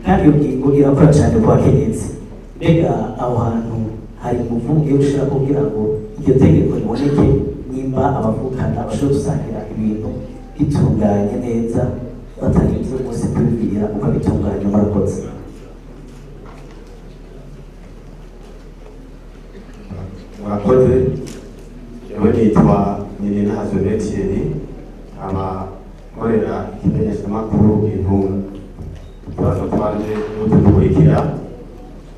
Kandi iyo ngingo irakora cyane ku bakenyezi. Mbega aho hantu hari ingufu mugiye gushira kugira ngo iryo tegeko riboneke, nimba abavukana bashobora gusangira ibintu bitunganye neza batarinze umunsi kwibwira ukabitunganya? Murakoze. Murakoze. Jewe nitwa Nyirintazo Thierry, nkaba nkorera ikimenyeshamakuru Intumwa. Utubazo twanje n'utu dukurikira: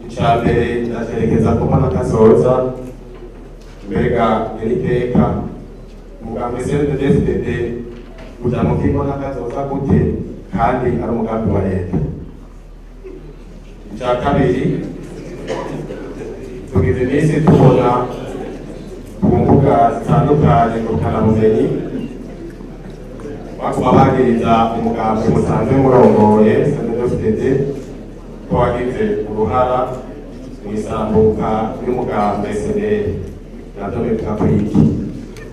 ica mbere ndacerekeza ko mbona kazoza. Mbega nyeniteka umugambi CNDD-FDD uja mu kigo n'akazoza gute kandi ari umugambi wa leta? Ica kabiri, tugize iminsi tubona ku mbuga zitandukanye ngurukanabumenyi baguma bagiriza umugambi musanzwe murongoye CNDD-FDD ko wagize uruhara mu isambuka y'umugambi SNL. Navyo bivuga ko iki?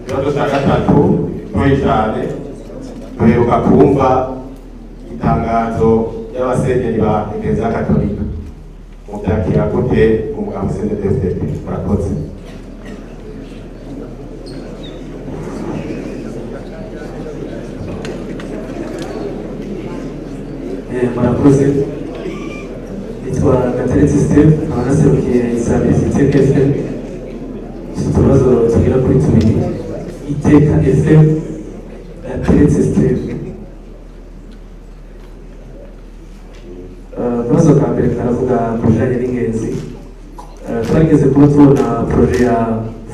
Ikibazo ca gatatu gitoyi cane, duheruka kumva itangazo ry'abasenyeri ba Eklezia Katolika. Muvyakira gute umugambi CNDD-FDD? Murakoze. Murakoze. Nitwa Gateretse Steve, nkaba naserukiye Isabirizi Iteka FM. Utubazo tugera kuri tubiri. Iteka FM, Gateretse Steve. Akabazo ka mbere karavuga ku bijanye n'ingenzi. Twageze kuba tubona projet ya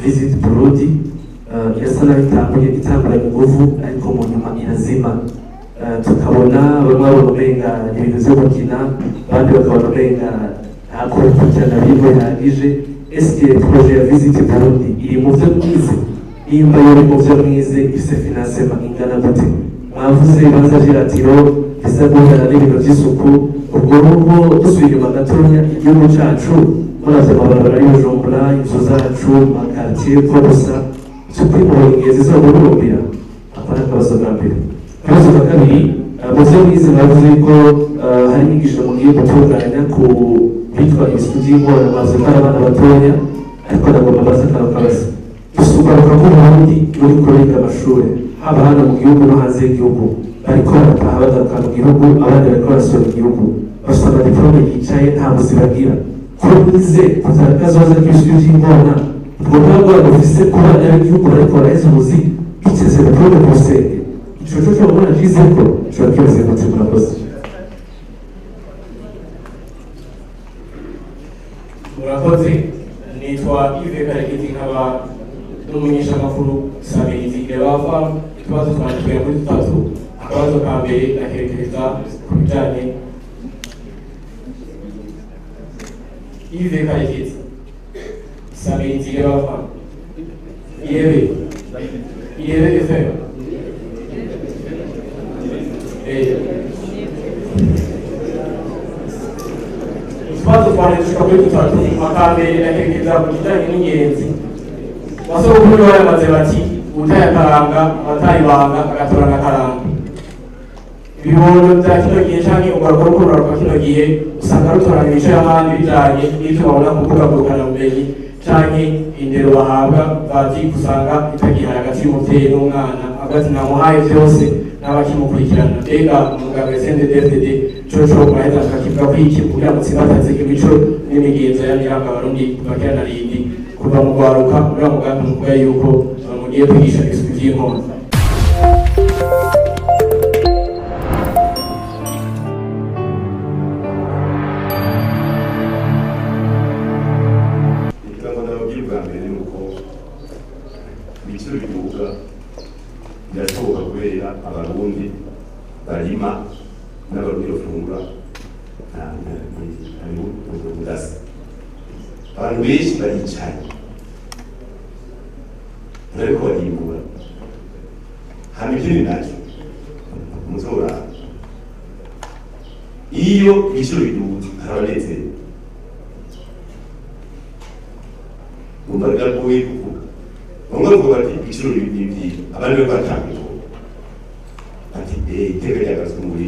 Visit Burundi, irasa naho itanguye itanguranye inguvu, ariko mu nyuma irazima. Tukabona bamwe babona umenga ni ibintu vyo gukina, abandi bakabona umenga nta kubikurikirana birimo bihagije. Eske projet ya Visit Burundi iri mu vyo mwize? Nimba yari mu vyo mwize, ifise financement ingana gute? Mwavuze ibibanza vy'iratiro biza guhura n'ibintu vy'isuku. Ubwo rugo dusubiye inyuma gatonya, igihugu cacu muravye amabarabara y'Ubujumbura, inzu zacu, ama quartier ko gusa vy'ukuri mubona ingenzi zogurumbira? Ako ni akabazo bwa mbere. Akabazo ka kabiri, mu vyo mwize mwavuze ko hari inyigisho mugiye gutunganya ku bitwa ibisuku vy'ingorane. Mwavuze ko ari abana batonya, ariko ndagomba mbaze kano kabazo: dusugaruka ko Burundi ruriko ruriga amashure, haba hano mu gihugu no hanze y'igihugu, bariko barataha bagaruka mu gihugu, abandi bariko barasura igihugu, bafite ama diplôme yicaye, nta buzi bagira. Ko mwize kuzana kazoza k'ibisuku vy'ingona, ubwo bwa bufise ku bana b'igihugu bariko baraheza ubuzi biteze diplôme ku rusenge, ico co cobona cizeko coba kimeze gute? Murakoze. Murakoze. Nitwa Yves Karekezi, nkaba n'umumenyeshamakuru Sabirizi Ireba. Utubazo twanje tugera kuri dutatu. Akabazo ka mbere ndakerekereza ku bijanye, Yves Karekezi, Sabirizi Ireba, Irebe, Irebe FM. Utubazo twanje dushika kuri dutatu. Akambere ndakerekereza ku kijanye n'ingenzi. Basogokuru baramaze bati: "Utaye akaranga abataye ibanga, agatorana akaranga." Ibibondo bya kino gihe canke urwaruka ruko ruraruka kino gihe usanga rutorana imico y'abandi bijanye n'ivyo babona ku mbuga ngurukanabumenyi canke indero bahabwa bazi, usanga itagihari hagati y'umuvyeyi n'umwana, avuga ati: "Namuhaye vyose n'abakimukurikirana." Mbega umugabo CNDD-FDD coco muraheza mukakivuga ko iki kugira mutsimbataze imico n'imigenzo y'amiranga Abarundi kuva kera na rindi, kuva mu rwaruka, muri wa mugambi muvuga yuko mugiye kwigisha ibisuku vy'inkono? Kugira ngo ndababwire, ubwa mbere ni uko ibiciro biduga birashoboka kubera Abarundi barima n'Abarundi bafungura budasa. Abantu benshi baricaye bariko barimbura. Hama ikindi nacyo muzoraba, iyo ibiciro biduze hari abanezerwa. Umva, biragoye kuvuga. Bamwe bavuga bati: "Ibiciro ni byiza," abandi bariko baratanga ibihombo bati: "Eh, iteka ryagarutswe muri."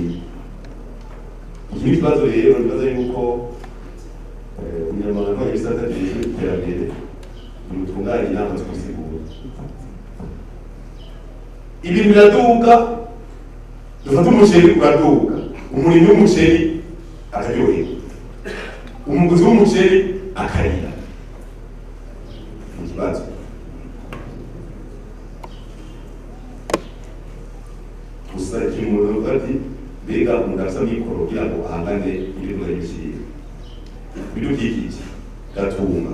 Iki ni ikibazo rero nibaza yuko umunyamabanga w'ibisata bijejwe iterambere nimutunganye inama zo gusigura ibintu biraduga. Dufate umuceri uraduga, umurimyi w'umuceri akaryoherwa, umuguzi w'umuceri akarira. Ni ikibazo. Gusa ikintu umuntu avuga ati mbega umuntu afise amikoro kugira ngo ahangane n'ibintu by'ibiciro, ibidukikije gatunga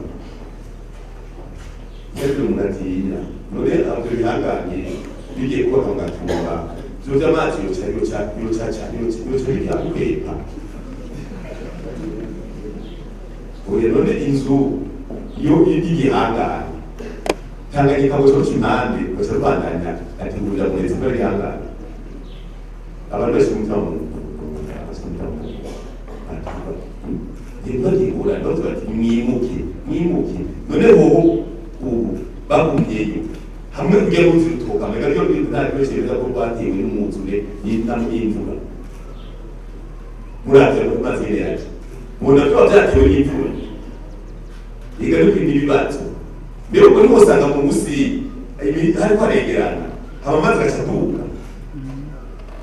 mbese umuntu atinya none abyo bihanganye bigiye kubaka mu Gatumba ivyo vy'amazi yoca yoca yoca yoca yoca yoca bikwepa. Oya, none inzu iyo y'igihangane Tanganyika ngo coca impande ugaca rubandanya ati ngurira mweretse ko ari igihangane. Abantu benshi mu mutima ntibagigura bavuga ati mwimuke mwimuke. None hoho ubu bagumyeyo hamwe ujya ruzi rutoka mbega ryo nta benshi beza ko rwatewe n'umwuzure n'imvura. Muravye mu mazi nyene yaje mubona ko vyatewe n'imvura igaruka ibibazo. Mbere ubwo niho usanga mu musi hariko haregerana hama amazi agaca aduga.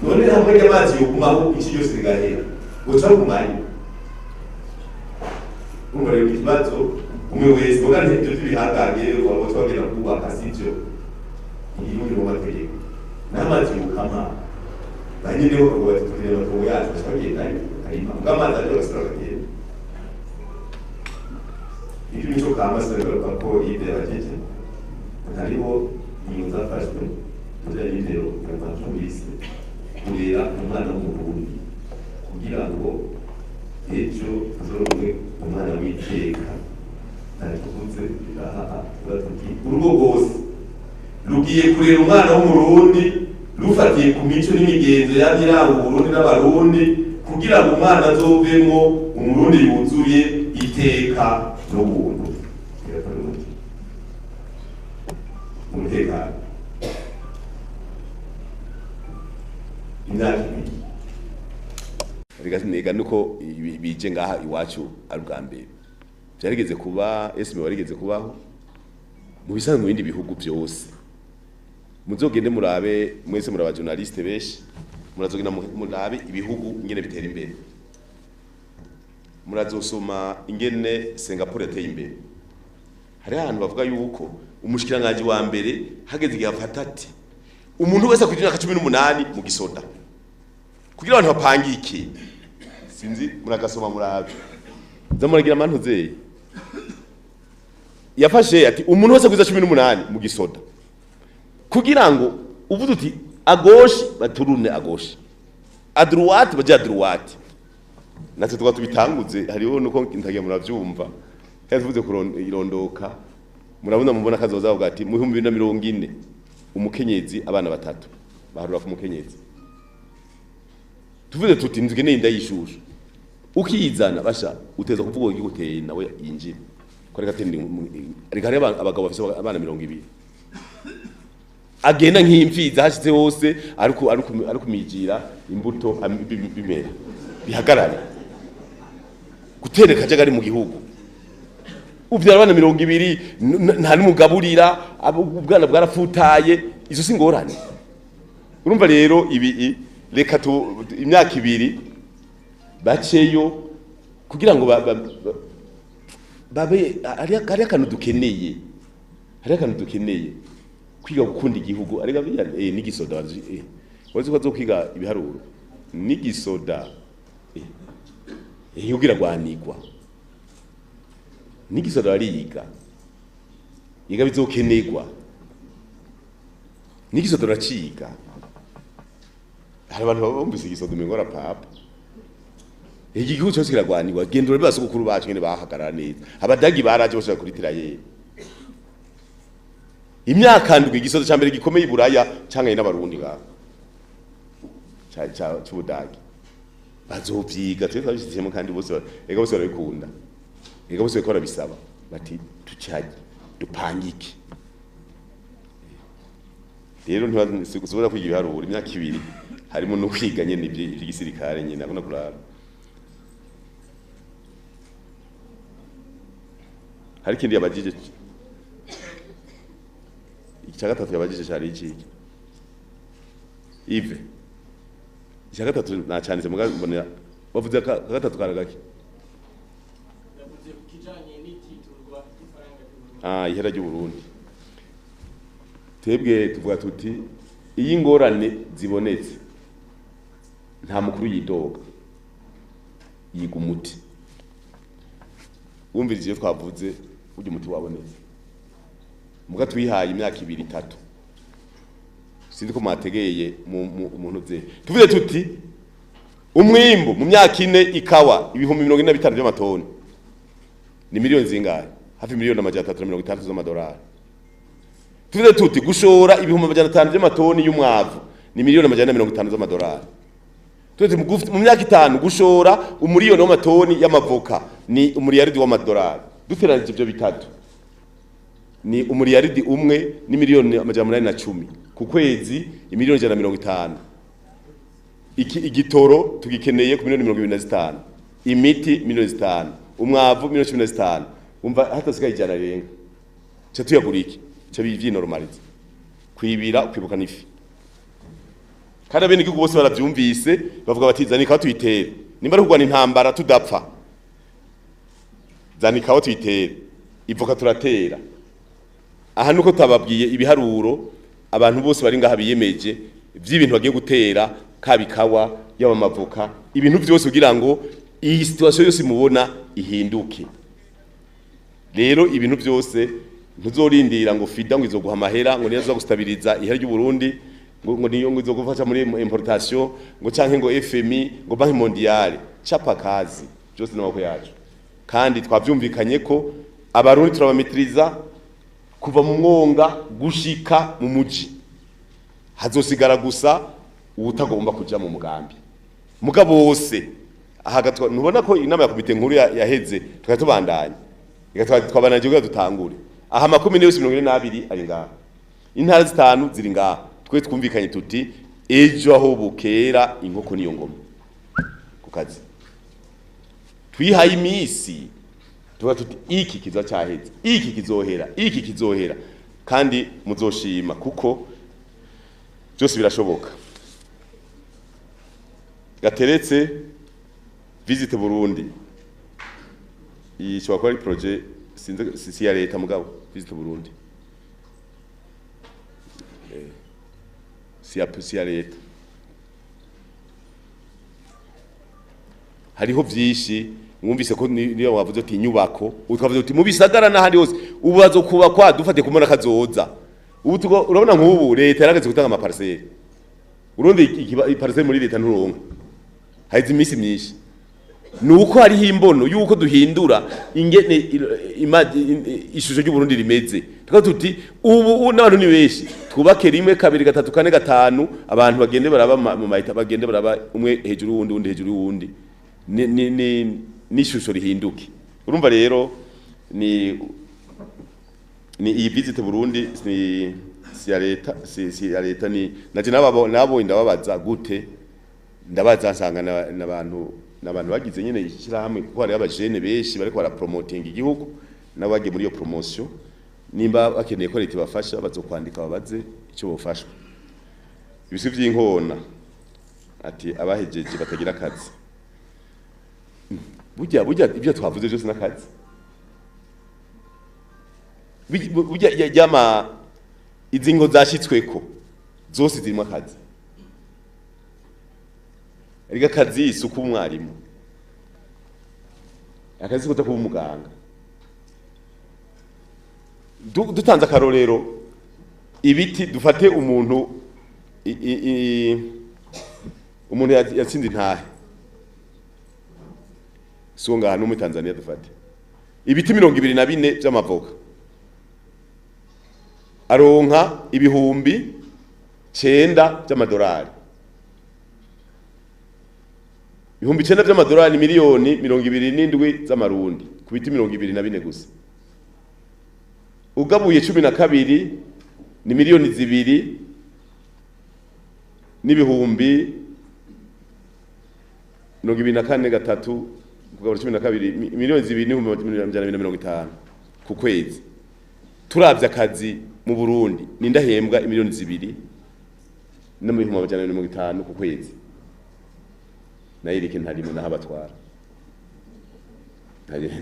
None hamwe ry'amazi yogumaho ici ryose rigahera uca rugumayo. Urumva rero ikibazo umwe wese muga ivyo vy'ibihangange waba twagenda kubaka sivyo, igihugu kiri mu mategeko n'amazi yokama ba nyene bo bakavuga bati tukeneye amatongo yacu, baca bagendayo bakarima, muga amazi aje bagasubira bakagenda. Ivyo nico kama sinagaruka ko ivyo yabajije hariho ingingo zafashwe kujanye n'indero nyarwanda kurera umwana w'umurundi kugira ngo ejo azoronke umwana w'iteka. Ntacyo aha tuti urugo rwose rugiye kurera umwana w'umurundi rufatiye ku mico n'imigenzo yamye iranga Uburundi n'Abarundi kugira ngo umwana azovemwo umurundi yuzuye iteka n'ubuntu. Umutekano imyaka ibiri rega nuko bije ngaha iwacu ari ubwa mbere byarigeze kuba esime warigeze kubaho mu bisanzwe mu bindi bihugu byose. Muzogende murabe mwese muraba journaliste benshi, murazogenda murabe ibihugu ingene bitera imbere, murazosoma ingene Singapore yateye imbere. Hari ahantu bavuga yuko umushikiranganje wa mbere hageze igihe afata ati umuntu wese kugira imyaka 18 mu gisoda kugira abantu bapangike. Sinzi muragasoma murabe zamuragira amantu yafashe ati umuntu wese kuza 18 mu gisoda kugira ngo uvuze uti agoshi baturune agoshi, a droite baje a droite. Natwe tukaba tubitanguze hariho nuko ntagiye muravyumva yavuze irondoka murabona mubona kazoza bavuga ati mu 2040 umukenyezi abana batatu baharura ku mukenyezi. Tuvuze tuti nzukeneye inda yishushu ukiyizana basha uteza kuvuga ngo iguteye nawe yinjira ko reka tende reka hari abagabo bafise abana 20 agenda nk'imfizi hashize hose ariko ariko ariko migira imbuto bimera bihagarare gutereka kajagari mu gihugu uvyara abana 20 nta numugaburira ubwana bwarafutaye izo singorane. Urumva rero ibi reka imyaka ibiri baceyo kugira ngo babe ari akantu dukeneye, hari akantu dukeneye kwiga gukunda igihugu. Arega n'igisoda wazi ko azokwiga ibiharuro n'igisoda yugira gwanigwa n'igisoda bariga yiga bizokenegwa n'igisoda raciga. Hari abantu bumvise igisoda umengo papa iki gihugu cyose kiragwanirwa. Genda urabe basogokuru bacu ngene bahagarara neza, abadagi baraje bose kuri tiraye imyaka ndwi igisoda ca mbere gikomeye i Buraya canke n'abarundi ngaho ca ca c'ubudagi bazovyiga twe twabishizemo kandi bose ega bose barabikunda ega bose bariko barabisaba bati tucaje dupangike. Rero ntibasubira kwiga ibiharuro imyaka ibiri harimo no kwiga nyene ivy'igisirikare nyene akunda kuraba. Hari ikindi yabajije, icya gatatu yabajije cyari iki? Yves, icya gatatu nacanditse muga mbonera bavuze gatatu karagaki. Yavuze ku kijanye n'ititurwa ry'ifaranga ry'Uburundi. Ah, ihera ry'Uburundi. Twebwe tuvuga tuti iyo ingorane zibonetse nta mukuru yidoga, yiga umuti. Wumviriza iyo twavuze burya umuti wabonetse, muga twihaye imyaka 2 3, sinzi ko mwategeye mu ze. Tuvuze tuti umwimbu mu myaka 4 ikawa 45,000 by'amatoni ni miliyoni zingahe? Hafi 360,000,000 z'amadolari. Tuvuze tuti gushora 500,000 by'amatoni y'umwavu ni 450,000,000 z'amadolari. Tuvuze mu myaka 5 gushora 1,000,000 w'amatoni y'amavoka ni 1,000,000,000 w'amadolari. Duteranije ibyo bitatu ni 1,000,000,000 ni 810,000,000 ku kwezi, 150,000,000. Iki igitoro tugikeneye ku 25,000,000, imiti 5,000,000, umwavu 15,000,000. Umva hatasigaye 100 renga. Cyo tuyagura iki? Cyo bivyinormalize. Kwibira kwibuka nifi. Kandi abene igihugu bose baravyumvise bavuga bati zanika tuyitere. Nimba ari kugwana intambara tudapfa, zanika tuyitere. Ivoka turatera. Aha nuko tababwiye ibiharuro abantu bose bari ngaha biyemeje vy'ibintu bagiye gutera, kabikawa yaba amavoka, ibintu byose kugira ngo iyi situation yose mubona ihinduke. Rero ibintu byose ntuzorindira ngo FIDA ngo izoguha amahera ngo niyo gustabiriza ihera ry'u Burundi, ngo niyo ngo izogufasha muri importation, ngo canke ngo FMI, ngo Banque Mondiale. Chapa kazi byose n'amaboko yacu. Kandi twavyumvikanye ko abarundi turabamitiriza kuva mu mwonga gushika mu muji, hazosigara gusa uwutagomba kuja mu mugambi. Mugabo wose ahagatwa ntubona ko inama ya komite nkuru yaheze tukatubandanya twabananje kugira dutangure. Aha makomine yose 42 ari ngaha, intara 5 ziri ngaha. Twe twumvikanye tuti ejo aho bukera inkoko niyo ngoma ku kazi. Twihaye imisi tuba tuti iki kiza cyaheze, iki kizohera, iki kizohera, kandi muzoshima kuko byose birashoboka. Gateretse Visit Burundi iyi shobora kuba ari projet sinzi si ya leta, mugabo Visit Burundi si ya leta. Hariho vyinshi mwumvise ko niyo wavuze ati inyubako, ukavuze uti mu bisagara n'ahandi hose ubu bazokubakwa dufate kumona kazoza. Ubu urabona nk'ubu leta yarageze gutanga ama parcelle. Urundi iparcelle muri leta nturonka, haize imisi myinshi. Nuko hariho imbono yuko duhindura ingene ishusho ry'u Burundi rimeze. Tukavuga tuti ubu n'abantu ni benshi, twubake 1 2 3 4 5, abantu bagende baraba mu mahita, bagende baraba umwe hejuru y'uwundi, undi hejuru y'uwundi, ni n'ishusho rihinduke. Urumva rero ni iyi Visit Burundi ni si ya leta, si ya leta. Ni naje nabo nabo ndababaza gute, ndabaza nsanga n'abantu bagize nyene ishyirahamwe, kuko hari abajene benshi bariko barapromoting igihugu nabo bagiye muri iyo promotion. Nimba bakeneye ko leta ibafasha bazokwandika babaze icyo bofashwa. Ibisi vy'inkona ati abahejeje batagira akazi. Burya ibyo twavuze byose n'akazi. Burya yama izingo zashitsweko zose zirimo akazi. Erega akazi isuku umwarimu, akazi kuta kuba umuganga. Dutanze akarorero ibiti, dufate umuntu umuntu yatsinze intahe so ngaha no muri Tanzania, dufate ibiti 24 by'amavoka aronka 9,000 by'amadolari. 9,000 by'amadolari 27,000,000 z'amarundi ku biti 24 gusa. Ugabuye 12 ni 2 n'ibihumbi 24 3 kugabura 12 2,250,000. ku kwezi. Turavye akazi mu Burundi nindahembwa imiliyoni 2 na 250 ku kwezi. Nayirike ntarimo nahabatwara.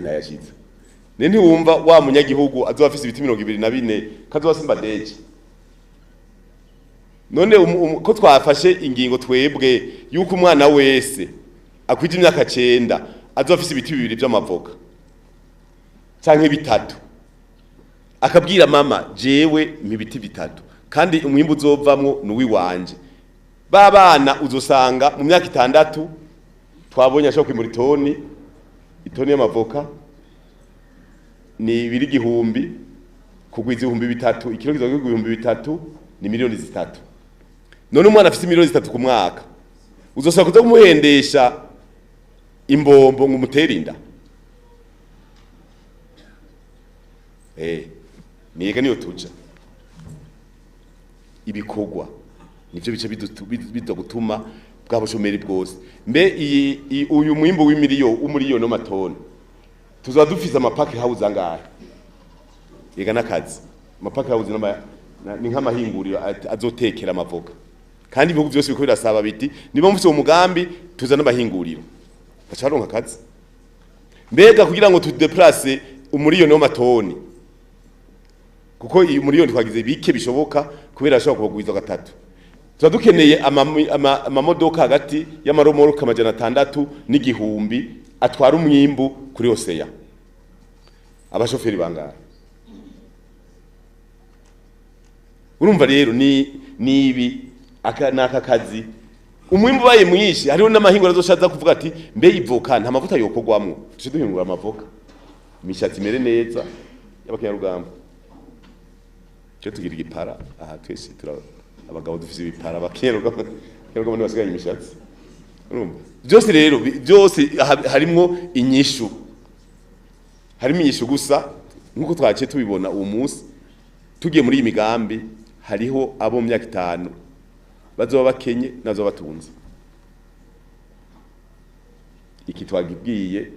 Ntayashitse. Ne ntiwumva wa munyagihugu azoba afise ibiti 24 kazoba simba deje. None ko twafashe ingingo twebwe yuko umwana wese akwije imyaka 9 azoba afise ibiti 2 by'amavoka canke 3, akabwira mama jewe mibiti 3 kandi umwimbu uzovamwo nuwi wanje. Babana uzosanga mu myaka 6 twabonye ashobora kwimura itoni y'amavoka ni 2,000 kugwiza 3,000 ikiro kizogwa 3,000 ni miliyoni 3. None umwana afise miliyoni 3 ku mwaka uzosaba kuza kumuhendesha imbombo ngo umutere inda? Niga niyo tuja ibikorwa nivyo bice bidugutuma bwa bushomeri bwose. Mbe uyu mwimbo w'umuriyoni w'amatoni tuzoba dufise amapaki house angahe? Yega nakazi amapaki house ni nk'amahinguriro azotekera amavoka, kandi ibihugu byose biko birasaba biti niba mufise umugambi tuzana amahinguriro bacaronka akazi. Mbega kugira ngo tudeplace umuriyoni w'amatoni, kuko iyi umuriyoni twagize bike bishoboka kubera ashobora kubagwiza gatatu, tuba dukeneye amamodoka hagati y'amaromoroka 600 n'igihumbi atwara umwimbu kuri oseya. Abashoferi bangahe? Urumva rero ni nibi aka naka kazi umwimbu baye mwinshi. Hariho n'amahingura azoshaza kuvuga ati mbe ivoka nta mavuta yokogwamwo, tuje duhingura amavoka imishatsi imere neza y'abakenyarugamba. Cyo tugira igipara aha twese abagabo dufise ibipara, abakenyarugamba basigaye imishatsi. Urumva byose rero byose harimwo inyishu, harimo inyishu gusa nkuko twaciye tubibona uwo munsi tugiye muri iyi migambi. Hariho abo mu myaka 5 bazoba bakenye nazo batunze. Iki twagibwiye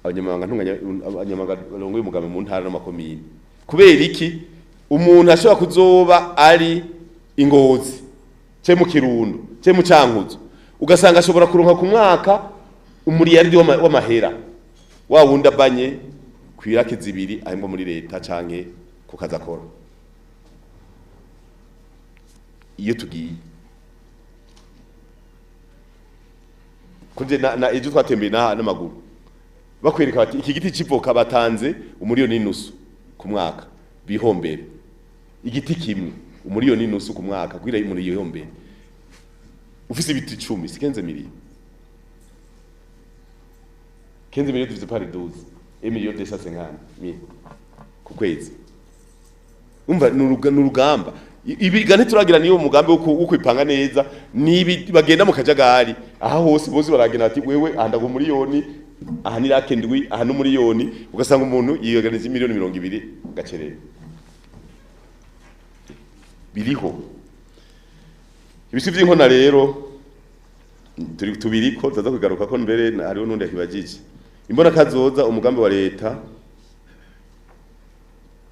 abanyamabanga ntunganya abanyamabanga barongoye umugambi mu ntara n'amakomine. Kubera iki umuntu ashobora kuzoba ari ingozi ce mu Kirundo ce mu Cankuzo, ugasanga ashobora kuronka ku mwaka umuriyaridi w'amahera wa wundi abanye kwirake 2 ahembwa muri leta canke ku kazi akora. Iyo tugiye kuje na ejo twatembeye n'amaguru bakwereka bati iki giti c'ivoka batanze 1.5 miliyoni ku mwaka bihombere, igiti kimwe 1.5 miliyoni ku mwaka kugira umuntu yihombere. Ufise ibiti 10 si 15 miliyoni, 15 miliyoni divisé par 12 1,250,000 ku kwezi. Umva n'urugamba ibiga ntituragira niyo mugambi wo kwipanga neza. Nibi bagenda mu kajagari aha hose bose baragenda ati wewe aha ndago miliyoni, aha ni rake ndwi, aha no miliyoni, ugasanga umuntu yiyoganiza miliyoni 20 gacerere. Biriho ibisi vy'inkona rero turi tubiriko tuza kugaruka ko mbere hariho nundi akibajije. Imbona kazoza umugambi wa leta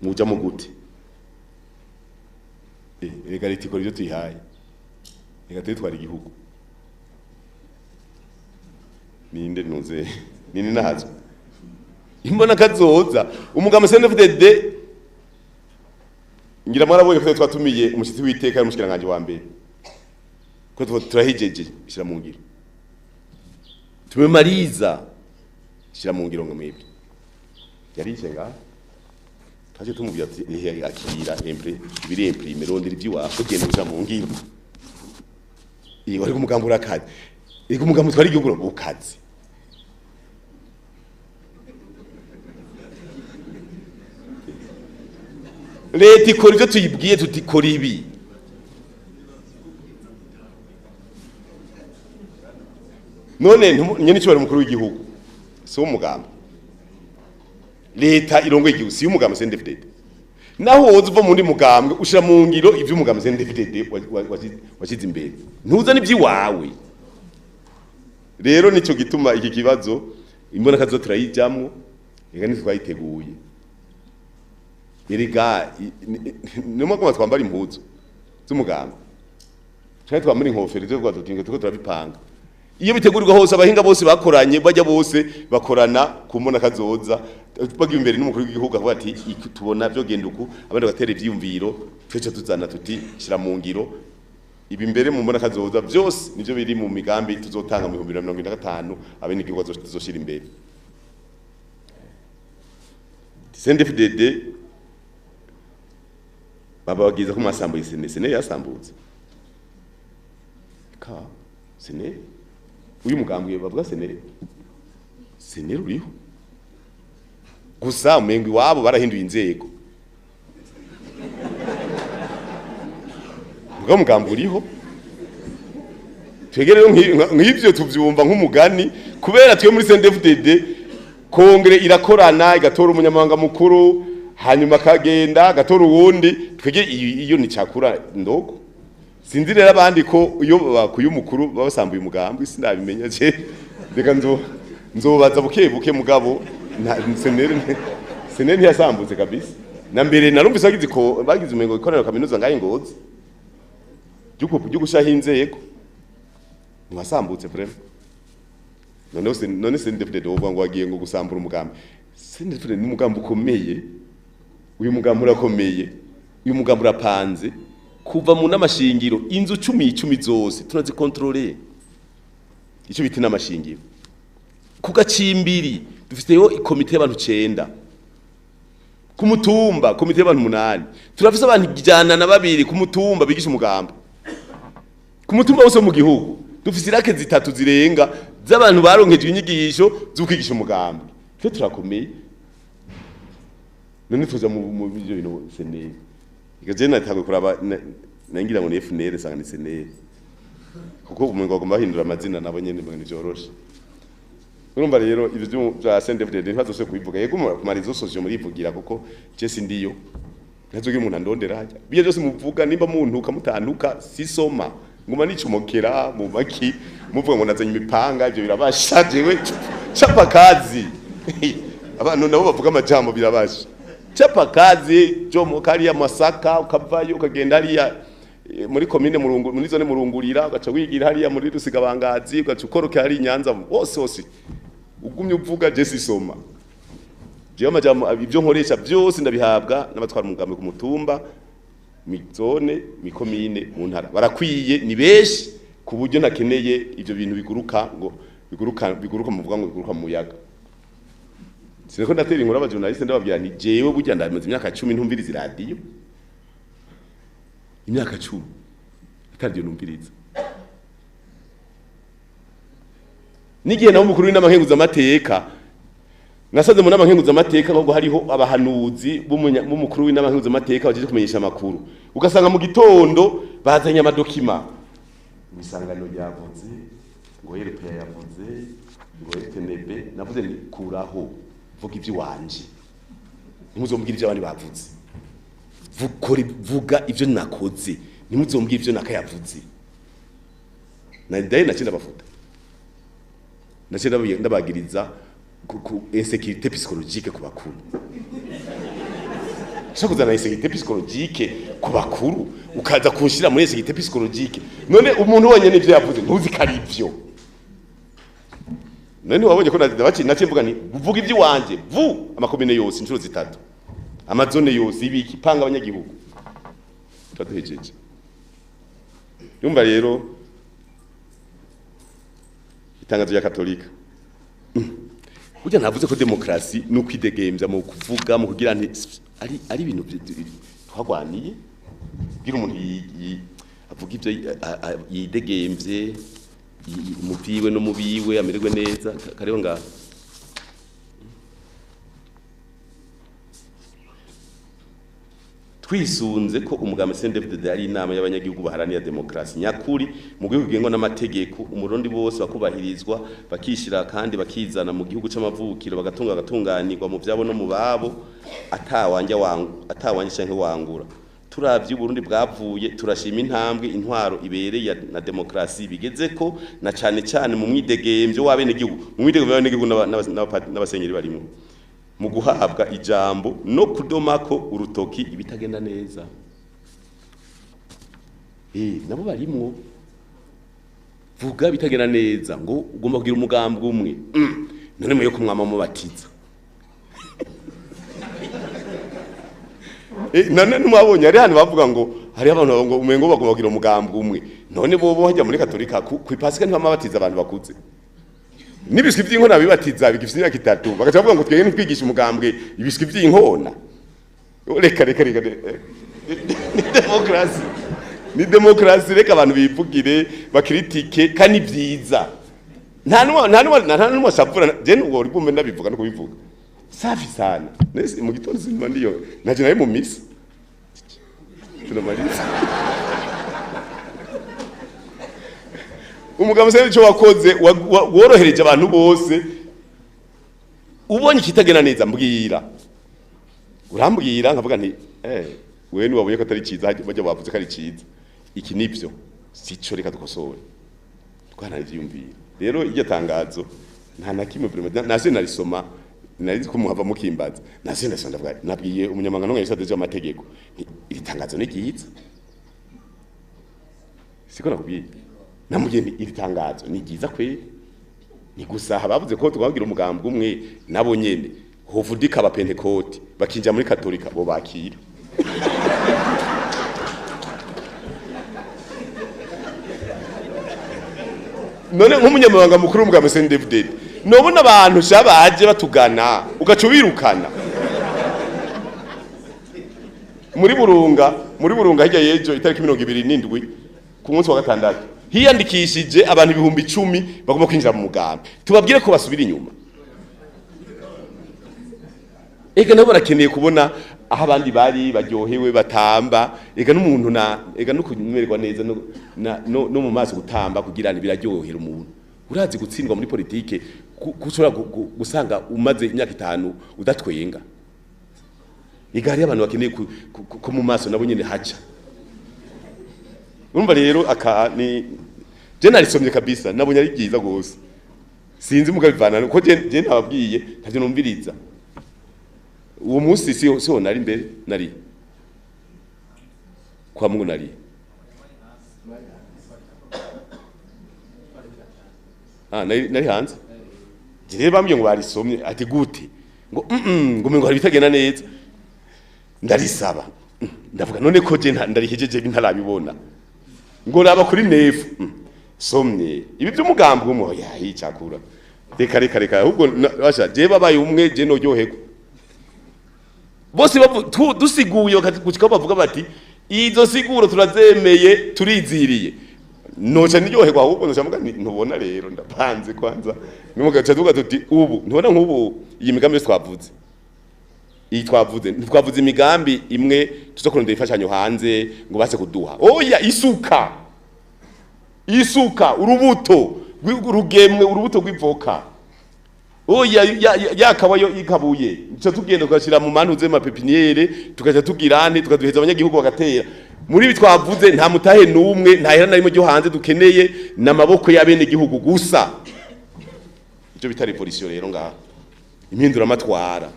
muja mu gute? Reka leta ikora ivyo tuyihaye, reka tuyitwara igihugu. Ninde ntuze nini nazo imbona kazoza umugambi CNDD-FDD ngira mwarabonye ko twatumiye umushitsi w'iteka y'umushikiranganje wa mbere ko turahijeje shira mu ngiro, tumemaliza shira mu ngiro ngo mwebwe yari nga twaje tumubwira ati akira empre biri imprime rondera ibyiwawe genda uja mu ngiro. Iyo ari umugambi urakaze, iko umugambi twari igihugu ukaze. Leta ikora ivyo tuyibwiye tutikora ibi. None nyene cyo bari mukuru w'igihugu si umugambi, leta irongoye igihugu si umugambi CNDD-FDD. Naho woza uva mu ndi mugambwe ushira mu ngiro ivyo umugambi CNDD-FDD washize imbere, ntuzane iby'iwawe. Rero nico gituma iki kibazo imbona kazo turayijamwo, reka ntitwayiteguye. Erega nimwe ko twambara impuzu z'umuganga cyane, twambara inkofero zo twa tuko turabipanga. Iyo bitegurirwa hose, abahinga bose bakoranye, bajya bose bakorana kumona kazoza, bagiye imbere n'umukuru w'igihugu avuga ati tubona byo genda uku, abandi bagatera ivyiyumviro, twece tuzana tuti shira mu ngiro ibi mbere mu mbona kazoza. Byose nivyo biri mu migambi tuzotanga mu 2025, abene igihugu tuzoshira imbere. CNDD-FDD baba bagiza ko mwasambuye sene. Sene yasambutse ka sene uyu mugambwe bavuga sene. Sene ruriho gusa umengo iwabo barahinduye inzego, ubwo mugambi uriho. Twegere rero nk'ivyo tuvyumva nk'umugani, kubera twe muri CNDD-FDD congrès irakorana, igatora umunyamabanga mukuru, hanyuma akagenda agatora uwundi. Twege iyo ni cakura ndogo. Sinzi rero abandi ko iyo bakuye umukuru baba basambuye umugambi, sinabimenya je. Reka nzobaza buke buke. Mugabo seneri ntiyasambutse kabisa. Na mbere narumvise bagize ko bagize umengo ikorera kaminuza ngaye Ngozi ryo gushaho inzego, ntiwasambutse vraiment. None none CNDD-FDD wovuga ngo wagiye ngo gusambura umugambi? CNDD-FDD ni umugambi ukomeye. Uyu mugambi urakomeye, uyu mugambi urapanze kuva mu n'amashingiro. Inzu 10 10 zose turazikontorore, icyo bita n'amashingiro. Ku gacimbiri dufiteyo ikomite y'abantu 9, ku mutumba komite y'abantu 8. Turafise abantu 102 ku mutumba bigisha umugambi ku mutumba wose mu gihugu. Dufise irake zitatu zirenga z'abantu baronkejwe inyigisho zo kwigisha umugambi. Twe turakomeye. None tuza mu byo bintu seneri ikaje natagwe kuraba nangira ngo ni FNL, sanga ni seneri, kuko umengo bagomba bahindura amazina nabo nyene ngo nivyoroshe. Urumva rero ivyo bya CNDD-FDD ntibazose kubivuga. Yego, ku ma réseaux sociaux murivugira, kuko je sindiyo, ntazogira umuntu andondera hajya. Biye byose muvuga, nimba muntuka mutantuka, sisoma, nguma nicumokera mu maki. Muvuga ngo nazanye imipanga, ivyo birabasha. Jewe chapa kazi. Abantu nabo bavuga amajambo, birabasha. Chapa kazi, jomo kariya Masaka, ukavayo ukagenda hariya muri komine Murungu, muri zone Murungurira, ugaca wigira hariya muri Rusigabangazi, ugaca ukoroka hari Nyanza, hose hose ugumye uvuga. Je sisoma. Jewe amajambo, ibyo nkoresha byose ndabihabwa n'abatwara umugambi ku mutumba, mi zone, mikomine, mu ntara. Barakwiye, ni benshi ku buryo ntakeneye ibyo bintu biguruka, ngo biguruka, biguruka, muvuga ngo biguruka mu muyaga. Siniko ndatera inkuru aba journaliste, ndababwira nti jewe burya ndamaze imyaka 10 ntumviriza iradiyo, imyaka 10 ataryo numviriza. N'igihe nawe umukuru w'inama nkenguzamateka, nasaze mu nama nkenguzamateka ahubwo hariho abahanuzi b'umukuru w'inama nkenguzamateka bajeje kumenyesha amakuru, ugasanga mu gitondo bazanye ama documents: imisanganiro ryavuze ngo RPA, yavuze ngo FNB. Navuze nti kuraho, vuga ivy'iwanje, ntimuzombwire ivyo abandi bavuze. Vukore, vuga ivyo nakoze, ntimuzombwire ivyo nakayavuze. Na ndaye naciye ndabafuta, naciye ndabagiriza ku insécurité psychologique ku bakuru. Shaka kuzana insécurité psychologique ku bakuru, ukaza kunshira muri insécurité psychologique. None umuntu wenyene ivyo yavuze ntuzi ko ari ivyo? None wabonye ko nabaci naciye mvuga nti vuga ivy'iwanje, vu amakomine yose inshuro zitatu, amazone yose, ibiki, panga abanyagihugu, turaduhejeje. Yumva rero itangazo rya Katolika, burya navuze ko demokarasi ni ukwidegembya mu kuvuga, mu kugira nti ari ibintu twagwaniye kugira umuntu avuga ibyo yidegemvye mu vyiwe no mu biwe, amererwe neza. Kariho ngaha. Twisunze ko umugambi CNDD-FDD ari inama y'abanyagihugu baharanira demokarasi nyakuri mu gihugu gengwa n'amategeko, umurundi bose bakubahirizwa, bakishira kandi bakizana mu gihugu c'amavukiro, bagatunga bagatunganirwa mu vyabo no mu babo, atawanja wangu atawanja canke wangura. Turavye Uburundi bwavuye, turashima intambwe intwaro ibereye na demokarasi bigeze ko, na cane cane mu mwidegemvyo w'abenegihugu, mu mwidegemvyo w'abenegihugu n'abasenyeri barimo. mu guhabwa ijambo no kudomako urutoki ibitagenda neza. Nabo barimwo vuga bitagenda neza ngo ugomba kugira umugambi umwe. None mwe yo kumwama mubatiza. None numabonye ari hano bavuga ngo hari abantu ngo umengo bagomba kugira umugambi umwe. None bobo hajya muri Katolika ku Pasika ntibamabatiza abantu bakuze. Nibiswi by'inkona bibatiza bigifite imyaka 3 bagaca bavuga ngo twege ntitwigisha umugambwe ibiswi by'inkona. Reka reka reka ni demokrasi. Ni demokrasi, reka abantu bivugire bakritike kandi byiza. Nta numwe asavura je nuwo uri bumve ndabivuga no kubivuga. Safi sana. Nese mu gitondo sinima ndiyo naje naye mu misa. Tunamaliza. Umugabo se nico wakoze worohereje abantu bose. Ubonye kitagena neza mbwira. Urambwira nkavuga nti wewe niwabonye ko atari ciza bajya bavuze ko ari ciza. Iki nivyo sico reka dukosore. Twanaravyumvira. Rero iryo tangazo nta na kimwe vraiment nase narisoma nari ko muhava mukimbaza. Nase ndasoma ndavuga nabwiye umunyamabanga ntunganya amategeko iri tangazo ni ryiza. Siko nakubwiye. Namubwiye nti iri tangazo ni ryiza kwe. Ni gusa bavuze ko twagira umugambwe umwe nabo nyene hovudika aba Pentecote bakinja muri Katolika bo bakira. None nk'umunyamabanga mukuru w'umugambwe CNDD-FDD nobona abantu shabaje batugana ugaca ubirukana. Muri Burunga hirya yejo itariki 27 ku munsi wa gatandatu hiyandikishije abantu 10,000 bagomba kwinjira mu mugambi. Tubabwire ko basubira inyuma. Ega nabo barakeneye kubona aho abandi bari baryohewe batamba, ega n'umuntu na ega no kumererwa neza no mu maso gutamba kugira ni biraryohera umuntu. Urazi gutsindwa muri politike kushobora gusanga umaze imyaka 5 udatwenga. Ega hari abantu bakeneye ko mu maso nabo nyene haca. Urumva rero aka ni je narisomye kabisa nabonye ari byiza gose. Sinzi mukabivana ko je nababwiye ntavyo numviriza. Uwo munsi siho nari mbere nari kwa Mungu nari. Nari hanze. Je bambwiye ngo barisomye ati gute ngo ngo ngo hari bitagenda neza. Ndarisaba. Ndavuga none ko je ndarihejeje ntarabibona. Ngo raba kuri nefu. Somye ibi by'umugambwe umwe yahicakura. Reka reka reka ahubwo basha je babaye umwe je noryoherwa. Bose dusiguye gushika bavuga bati izo siguro turazemeye turiziriye. Noca niryoherwa ahubwo noca mvuga ntubona rero ndapanze kwanza. Nimugaca tuvuga tuti ubu ntubona nk'ubu iyi migambi yose twavuze. Iyi twavuze ntitwavuze imigambi imwe tuzokurondera imfashanyo hanze ngo base kuduha. Oya isuka. Isuka urubuto rugemwe urubuto rw'ivoka. Oya yakabayo ikabuye. Nico tugenda tugashira mu mantuze ma pépinière tukaja tugirane tukaduheza abanyagihugu bagatera. Muri ibi twavuze nta mutahe numwe nta hera narimo ryo hanze dukeneye namaboko y'abene gihugu gusa. Ico bita revolution rero ngaha. Impindura matwara.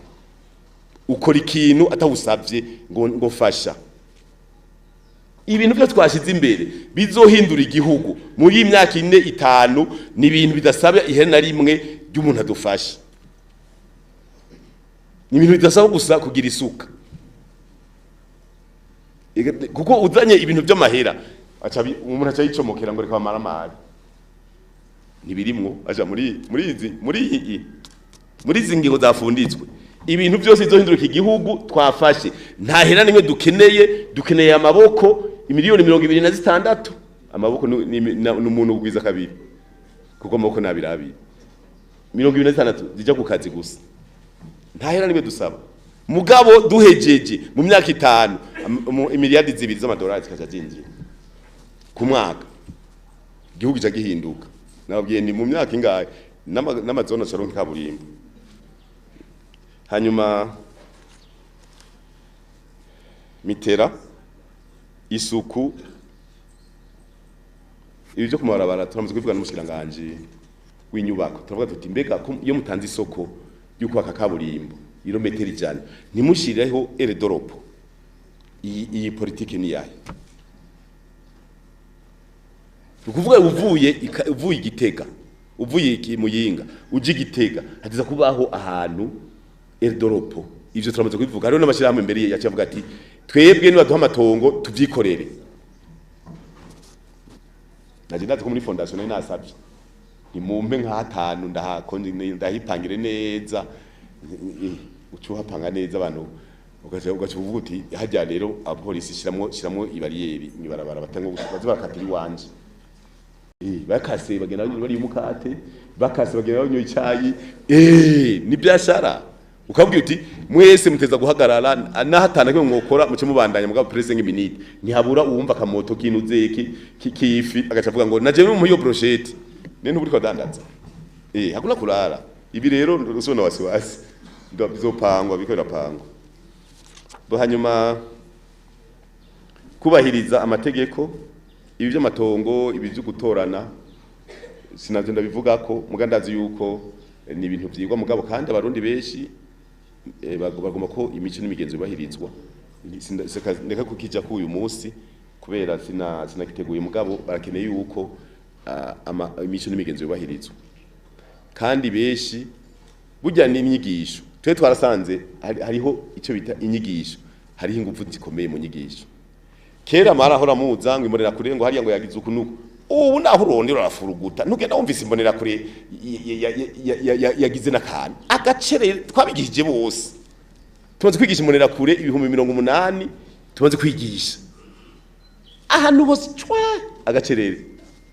Ukora ikintu atawusavye ngo fasha. Ibintu byo twashize imbere bizohindura igihugu muri imyaka 4 5 ni ibintu bidasaba ihera na rimwe ry'umuntu adufasha. Ni ibintu bidasaba gusa kugira isuka. Kuko uzanye ibintu by'amahera aca umuntu aca yicomokera ngo reka bamaramare. Nibirimwo aja muri izi ngingo zafunditswe. Ibintu byose bizohindura igihugu twafashe. Nta hera nimwe dukeneye amaboko imiliyoni 26. Amaboko ni umuntu ugwiza kabiri. Kuko amaboko nabirabi. 26 zija ku kazi gusa. Nta hera nimwe dusaba. Mugabo duhejeje mu myaka 5 imiliyardi 2 z'amadolari zikaja zinjira ku mwaka. Igihugu cya gihinduka. Nababwiye ni mu myaka ingahe n'amazone acaronka kaburimbo. Hanyuma mitera isuku ibi byo kumarabara turamaze kubivuga n'umushikiranganje w'inyubako. Turavuga tuti mbega iyo mutanze isoko y'ukubaka kaburimbo Irometero 100 ntimushireho aire de repos. Iyi politike ni yayo. Ukuvuga uvuye Igitega, uvuye Muyinga uje Igitega, hatiza kubaho ahantu aire de repos. Ivyo turamaze kubivuga. Hariho n'amashirahamwe imbere yaciye avuga ati twebwe nibaduha amatongo tuvyikorere. Naje ndazi ko muri fondation nari nasavye nimumpe nka hatanu ndahipangire neza, ucuhapanga neza abantu ugaca uvuga uti hajya rero abapolisi shiramwo ibariyeri mibarabara batanga baze barakatira iwanje. Bakase bagenda bari umukate, bakase bagenda banywa icayi, ni byashara. Ukabwira uti mwese muteza guhagarara nahatana kimwe mwokora muce mubandanya mugabo pressing minute ntihabura uwumva kamoto kinuze iki kifi agaca avuga ngo naje mu iyo brochette nene ntuburi kwadandaza. Hakuna kurara. Ibi rero ndosona wasiwasi ndo bizopangwa biko birapangwa. Bo hanyuma kubahiriza amategeko, ibi by'amatongo, ibi byo gutorana sinavyo ndabivuga ko mugandazi yuko ni ibintu vyigwa mugabo kandi abarundi benshi bagomba ko imico n'imigenzo yubahirizwa. Ndeka kukija ku uyu munsi kubera sinakiteguye mugabo barakeneye yuko imico n'imigenzo yubahirizwa. Kandi benshi burya n'inyigisho twe twarasanze hariho ico bita inyigisho, hariho ingufu zikomeye mu nyigisho. Kera marahora muza ngo imbonera kure ngo hariya ngo yagize ukunuko, ubu naho urondera urafuruguta ntugenda wumvise imbonera kure yagize n'akantu agacere. Twabigishije bose, tumaze kwigisha imbonera kure 80,000 tumaze kwigisha ahantu hose cwa agacerere.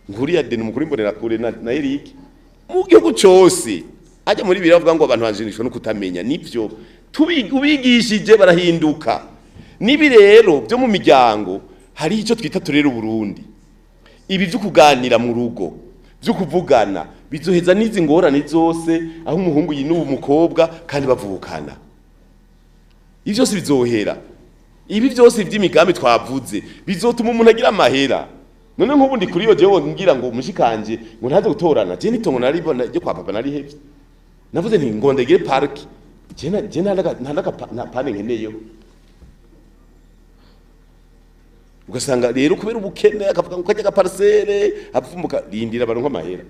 Nkuriya deni mukuru imbonera kure na Eric mu gihugu cose ajya muri biravuga avuga ngo abantu banjinishwa no kutamenya. Nivyo ubigishije barahinduka. Nibi rero byo mu miryango hari icyo twita turera Burundi, ibi byo kuganira mu rugo, byo kuvugana bizoheza n'izi ngorane zose aho umuhungu yinuba umukobwa kandi bavukana. Ibi byose bizohera. Ibi byose by'imigambi twavuze bizotuma umuntu agira amahera. None nk'ubu ndi kuri yo jewe ngira ngo mushikanje ngo ntaze gutorana, je nitongo naribona ryo kwa papa nari hevye. Navuze nti ngo ndegere park, je nta pane nkeneyeho. Ugasanga rero kubera ubukene akavuga ngo kajya parcelle apfumuka rindira baronka amahera.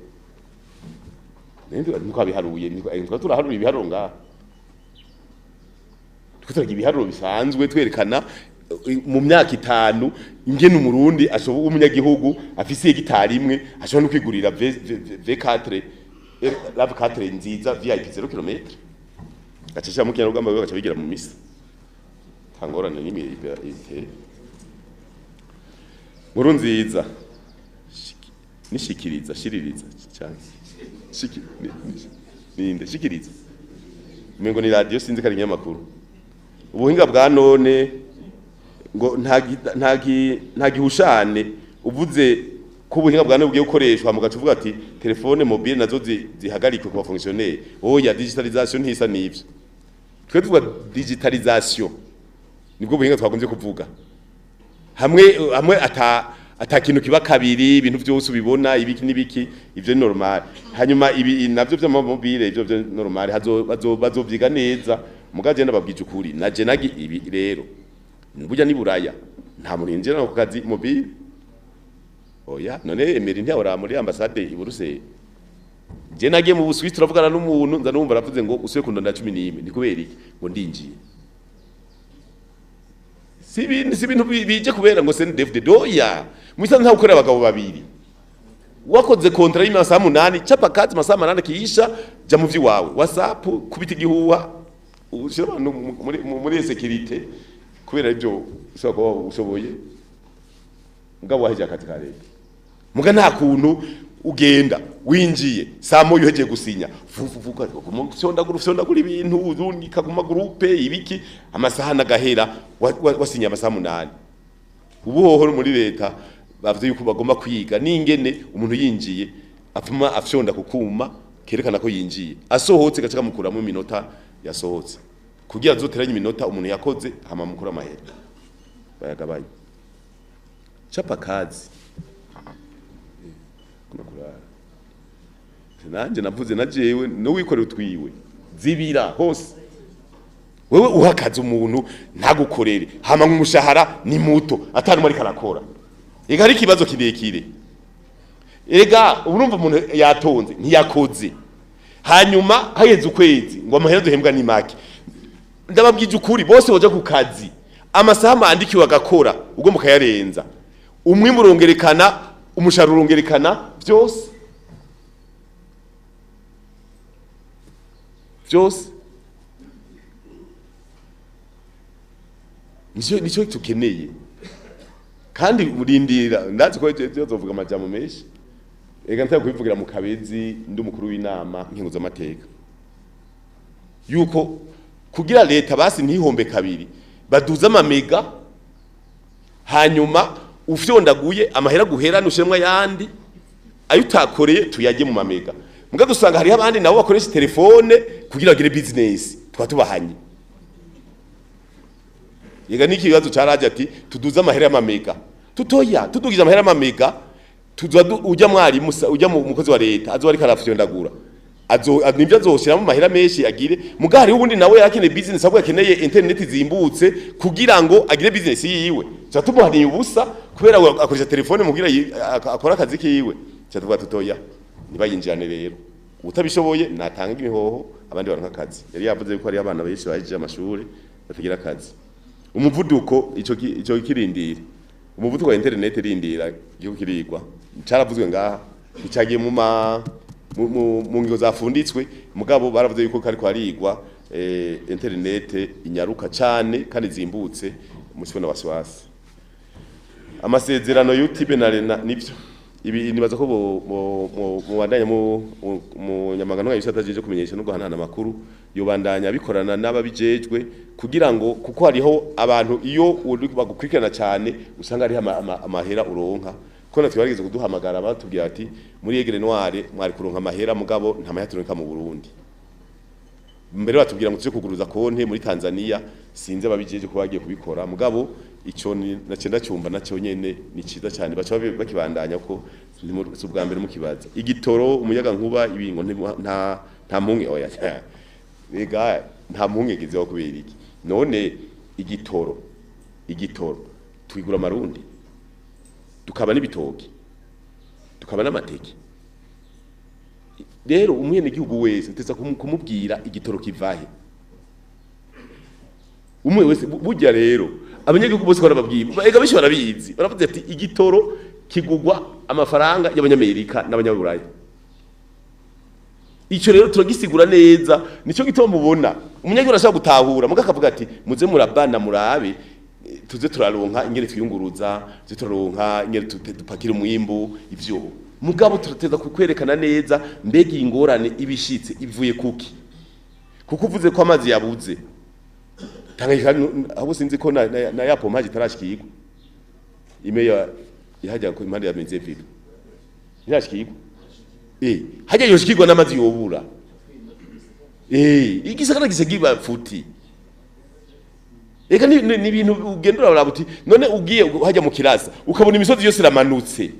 Nende niko abiharuye, niko turaharura ibiharuro ngaha. Twituraga ibiharuro bisanzwe twerekana mu myaka 5 ingene umurundi ashoboye umunyagihugu afise hegitari imwe ashobora no kwigurira V4 RAV4 nziza VIP 0 km. Gacesha mu kinyarwanda bagaca bigira mu misa. Tangorane n'imwe ite. Nkuru nziza nishikiriza shiririza cyane ninde shikiriza umengo ni radio sinzi kari nyamakuru. Ubuhinga bwa none ngo nta gihushane uvuze ko ubuhinga bwa none bugiye gukoreshwa mugaca uvuga ati telefone mobile nazo zihagarikwe ku ba fonctionnaire. Oya, digitalisation ntisa nivyo. Twe tuvuga digitalisation nibwo buhinga twakunze kuvuga. Hamwe ata kintu kiba kabiri, ibintu byose ubibona ibiki nibiki, ivyo ni normal. Hanyuma ibi navyo by'amamobile ivyo byo normal bazovyiga neza. Mugaje ndababwije ukuri naje nagi ibi rero burya ni buraya nta muntu yinjira ku kazi mobile. Oya none Emery ntiyahora muri ambassade i Buruseli. Je nagiye mu Busuwisi turavugana n'umuntu nza numva aravuze ngo usuye kundonda 11 ni kubera iki ngo ndinjiye. Si ibintu bije kubera ngo CNDD-FDD oya mwisa nta gukorera abagabo babiri. Wakoze kontra y'amasaha 8 chapa kazi masaha 8 kiisha ja mu vyiwawe WhatsApp kubita igihuha ushira abantu muri security kubera ibyo ushobora kuba ushoboye mugabo waheje akazi ka leta. Muga nta kuntu ugenda winjiye saa moya uhejeje gusinya vuvuvuka fyondagura ibintu urunika ku magroupe ibiki amasaha nagahera wasinya amasaha 8. Ubu hoho muri leta bavuze yuko bagomba kwiga ningene umuntu yinjiye apfuma afyonda kukuma kerekana ko yinjiye asohotse gaca kamukuramo iminota yasohotse kugira azoteranye iminota umuntu yakoze hama mukura amahera bayagabaye. Chapa kazi kuna kurara nanje navuze na jewe no wikorera utwiwe zibira hose. Wewe uhakaze umuntu ntagukorere, hama nk'umushahara ni muto atari muri karakora. Ega hari ikibazo kirekire. Ega urumva umuntu yatonze ntiyakoze, hanyuma hageze ukwezi ngo amahera duhembwa ni make. Ndababwije ukuri, bose boja ku kazi amasaha mandikiwe agakora, ubwo mukayarenza, umwimbu urongerekana, umushahara urongerekana, byose byose nicyo tukeneye. Kandi urindira, ndazi ko tuzovuga amajambo menshi. Ega ntari kubivugira mu kabezi, ndi umukuru w'inama nkenguzamateka, yuko kugira leta basi ntihombe kabiri, baduza amamega, hanyuma ufyondaguye amahera guhera nushemwa yandi ayo utakoreye tuyajye mu mamega. Muga dusanga hariho abandi nabo bakoresha telefone kugira bagire business, twatubahanye. Yega niki kibazo caraje ati tuduza amahera y'amamega, tutoya tudugije amahera y'amamega, tuza ujya mwarimu ujya mu mukozi wa leta azo ariko arafyondagura, azo nivyo azoshiramo amahera menshi agire. Muga hariho ubundi nawe yarakeneye business, ahubwo akeneye internet zimbutse kugira ngo agire business yiwe. Tuba tumuhaniye ubusa kubera we akoresha telefone mugira akora akazi kiwe. Tuba tuvuga tutoya nibayinjirane rero, utabishoboye natanga imihoho abandi baronka akazi. Yari yavuze yuko hari abana benshi bahejeje amashuri batagira akazi. Umuvuduko ico kirindira, umuvuduko wa internet rindira igihugu kirigwa, caravuzwe ngaha, icagiye mu ma mu- mu mu ngingo zafunditswe, mugabo baravuze yuko kariko harigwa internet inyaruka cane kandi zimbutse, musibona wasiwasi. Amasezerano y'UTB na Rena nivyo ibi, nibaza ko mubandanya mu nyamagana y'isata jeje kumenyesha no guhanahana amakuru, yobandanya bikorana n'ababijejwe kugira ngo, kuko hariho abantu iyo uri bagukurikirana cyane usanga hariho amahera uronka. Ko natwe barigeze kuduhamagara batubwira ati muri Aigle Noire mwari kuronka amahera, mugabo nta mahera turonka mu Burundi. Mbere batubwira ngo tuje kuguruza konte muri Tanzania, sinzi ababijeje ko bagiye kubikora, mugabo ico ni nace ndacyumva nacyo nyene ni ciza cyane, baca bakibandanya ko si ubwa mbere mukibaza. Igitoro, umuyaga nkuba, ibingo nta mpunge, oya ega nta mpungenge zibaho. Kubera iki none igitoro twigura amarundi, tukaba n'ibitoki, tukaba n'amateke? Rero umwenegihugu wese uteza kumubwira igitoro kivahe, umwe wese. Burya rero abanyagihugu bose barababwira, ega benshi barabizi, baravuze ati igitoro kigugwa amafaranga y'abanyamerika n'abanyaburaya. Ico rero turagisigura neza, nico gituma mubona umunyagihugu arashobora gutahura, muga akavuga ati muze murabana murabe, tuze turaronka ingene twiyunguruza, tuze turaronka ingene dupakira umwimbu. Ivyo mugabo turateza kukwerekana neza mbega iyi ngorane ibishitse ivuye kuki, kuko uvuze ko amazi yabuze Tanganyika, ahubwo sinzi ko na ya pompage itarashikirwa ime ya ihajya ku impande ya Mezeville irashikirwa, hajya yoshikirwa n'amazi yobura, igisagara gisegiba futi. Eka ni ibintu ugenda uraraba uti none ugiye hajya mu kirasa ukabona imisozi yose iramanutse,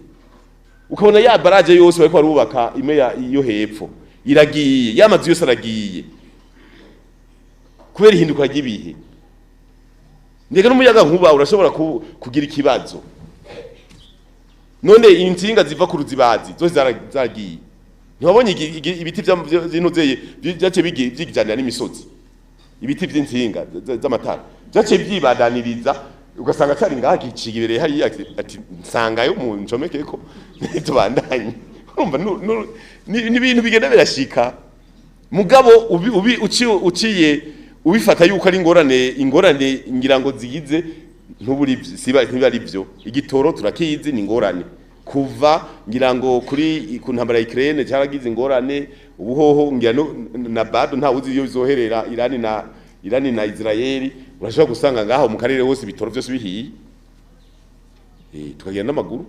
ukabona ya barrage yose bariko barubaka ime ya iyo hepfo iragiye, ya mazu yose aragiye kubera ihinduka ry'ibihe. Ndeka n'umuyaga nkuba urashobora kugira ikibazo. None intsinga ziva ku ruzibazi zose zaragiye, ntiwabonye ibiti vy'intuzeye vyaciye vyigijanira n'imisozi, ibiti vy'intsinga z'amatara vyaciye vyibandaniriza, ugasanga cari ngaha gicibereye hariya, ati nsangayo mu ncomekeko ntitubandanye. Urumva ni ibintu bigenda birashika, mugabo ubi, ubi uciye ubifata yuko ari ingorane ngira ngo zigize ntuburi siba ntiba ari byo. Igitoro turakizi ni ingorane kuva ngira ngo kuri ku ntambara ya Ukraine cyaragize ingorane. Ubuhoho ngira no, na bado nta uzi iyo bizoherera, Irani na Israeli, urashobora gusanga ngaho mu karere hose ibitoro byose bihiye, tukagenda n'amaguru.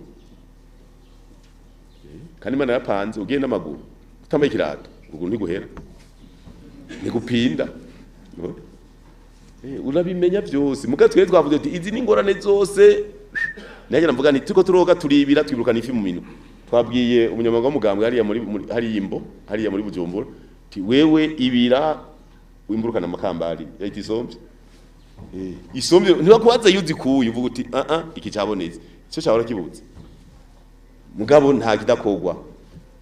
Kandi Imana yapanze ugiye n'amaguru utambaye ikirato, uruguru ntiguhera, ntigupinda. Urabimenya byose. Muga twe twavuze ati izi ni ingorane zose. Nanjye navuga nti turiko turoga turibira twirukana ifi mu minwe. Twabwiye umunyamabanga w'umugambwe hariya muri hariya imbo hariya muri Bujumbura ti wewe ibira. Wimburukana amakambari yayita isombe. Isombe ntibakubaza iyo uzikuye, uvuga uti ah ah, iki cyabonetse cyo cyahora kibuze. Mugabo nta kidakogwa,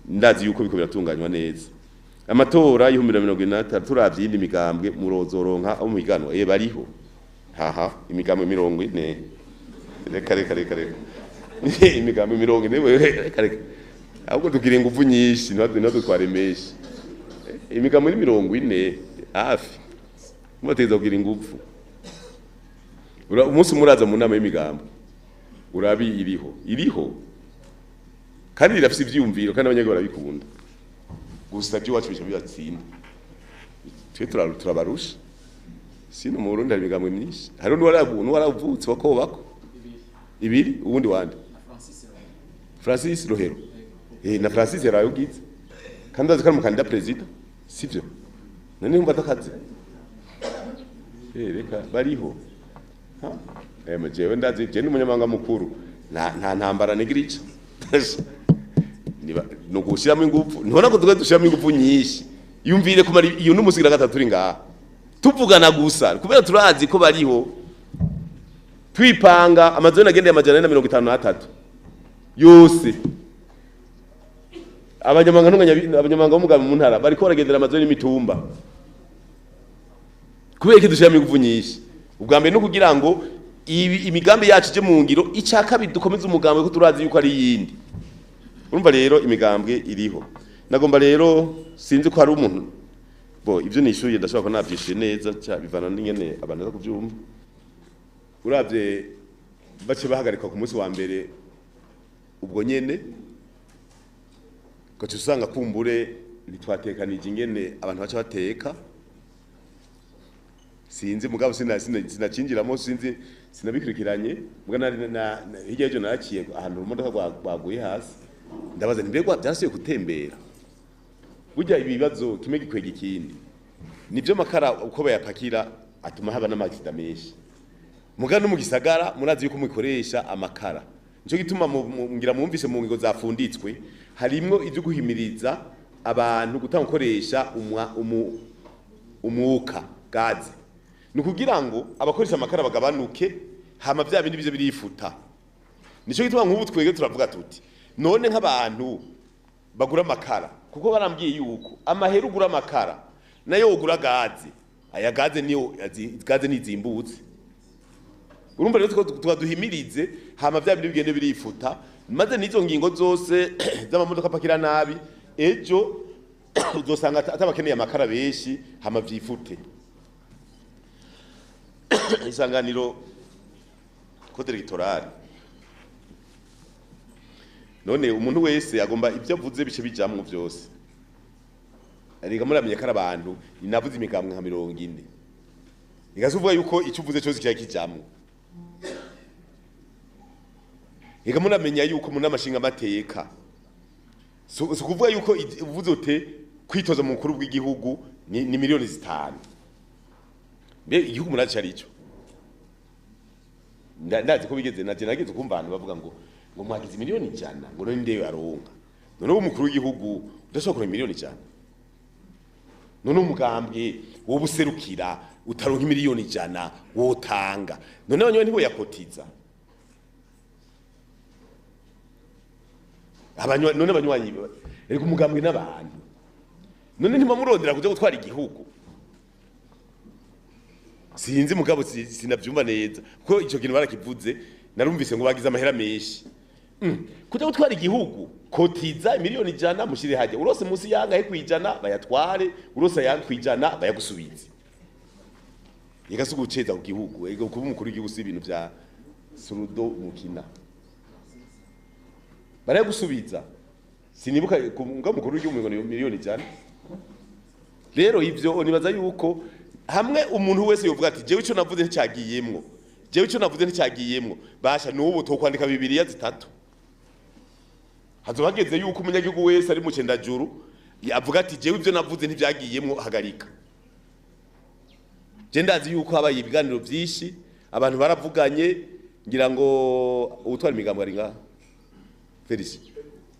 ndazi yuko biko biratunganywa neza. Amatora y'2023, turavye iyindi migambwe, murozoronka abo muhiganwa. Bariho haha imigambwe 40. Reka reka reka reka, imigambwe 40 wewe, reka reka, ahubwo tugira ingufu nyinshi, ntadutware menshi. Imigambwe ni 40 hafi, mubateza kugira ingufu. Umunsi muraza mu nama y'imigambo, urabi iriho, iriho kandi irafise ivyiyumviro, kandi abanyagihugu barabikunda. Gusa iby'iwacu bica bibatsinda, twe turabarusha. Sino mu Burundi hari imigambwe myinshi. Hari n'uwaravutse wakobako ibiri, uwundi wande Francis Rohero. Na Francis yarayogize, kandi azi ko ari umukandida perezida, sivyo? None yumva atakaze. Reka, bariho. Ha jewe ndazi, je ndi umunyamabanga mukuru, nta ntambara nigira ica. Niba no gushiramo ingufu, ntibona ko tuba dushiramo ingufu nyinshi. Yumvire kumara iyo n'umusigira gatatu turi ngaha tuvugana gusa, kubera turazi ko bariho. Twipanga amazone agendeye 453 yose. Abanyamabanga ntunganya, abanyamabanga b'umugambi mu ntara bariko baragendera amazone y'imitumba. Kubera iki dushiramo ingufu nyinshi? Ubwa mbere no kugira ngo imigambi yacu ije mu ngiro, icya kabiri dukomeze umugambi, ko turazi yuko ari yindi. Urumva rero imigambwe iriho. Nagomba rero, sinzi ko hari umuntu bo ibyo nishuye, ndashobora ko navyishuye neza cya bivana n'ingene abantu baza kuvyumva. Uravye bace bahagarikwa ku munsi wa mbere ubwo nyene, gaca usanga kumbure ntitwatekanije ingene abantu baca bateka. Sinzi, mugabo sinacinjiramo, sinzi, sinabikurikiranye. Muga nari hirya y'ejo naraciye ahantu imodoka rwaguye hasi, ndabaza nti mbega byarasubiye gutembera? Burya ibibazo kimwe gikwega ikindi. Nivyo, makara uko bayapakira atuma haba n'amagisida menshi. Muga no mu gisagara murazi yuko mubikoresha amakara. Nico gituma ngira mwumvise mu ngingo zafunditswe harimwo ivyo guhimiriza abantu gutanga gukoresha umwuka, gaze. Ni ukugira ngo abakoresha amakara bagabanuke, hama vya bindi bize birifuta. Nico gituma nk'ubu twege turavuga tuti none nk'abantu bagura amakara, kuko barambwiye yuko amahera ugura amakara nayo ugura gaze, aya gaze niyo gaze nizimbutse. Urumva rero tuba duhimirize, hama vya bindi bigende birifuta. Maze n'izo ngingo zose z'amamodoka apakira nabi, ejo uzosanga atabakeneye amakara benshi, hama vyifute. Isanganiro, code électoral. None umuntu wese agomba ibyo avuze bice bijamwo vyose. Erega muramenye ko ari abantu, inavuze imigambwe nka 40, igazuvuga yuko icyo uvuze cyose kiba kijamwo. Ega muramenya yuko mu n'amashinga amateka, so kuvuga yuko uvuze ute kwitoza mu mukuru w'igihugu ni miliyoni 5. Mbe igihugu muraci ari ico? Ndazi ko bigeze naje nageze kumva abantu bavuga ngo mwagize miliyoni 100, ngo none ndeyo aronka. None umukuru w'igihugu udashobora kuronka miliyoni 100? None umugambwe wowe userukira utaronka miliyoni 100 wotanga? None abanyagihugu ntiboyakotiza? None abanywanyi, erega umugambwe n'abantu, none ntimamurondera kuja gutwara igihugu? Sinzi, mugabo sinavyumva neza, kuko ico kintu barakivuze, narumvise ngo bagize amahera menshi. Kuja gutwara igihugu, kotiza miliyoni 100, mushire hajya, urose munsi yangahe kwijana bayatware, urose ayandi kwijana bayagusubize. Ega si uguceza ku gihugu. Ega kuba umukuru w'igihugu si ibintu vya surudo mukina. Barayagusubiza. Sinibuka nga mukuru w'igihugu ngo ni miliyoni 100. Rero ivyo nibaza yuko hamwe umuntu wese yovuga ati jewe ico navuze nticyagiyemwo, jewe ico navuze nticyagiyemwo, basha n'ubu tokwandika Bibiliya zitatu. Hazoba hageze yuko umunyagihugu wese ari mu cendajuru avuga ati jewe ivyo navuze ntivyagiyemwo, hagarika. Je ndazi yuko habaye ibiganiro vyinshi, abantu baravuganye. Ngira ngo ubutwara imigambo ari ngaha, Felicien,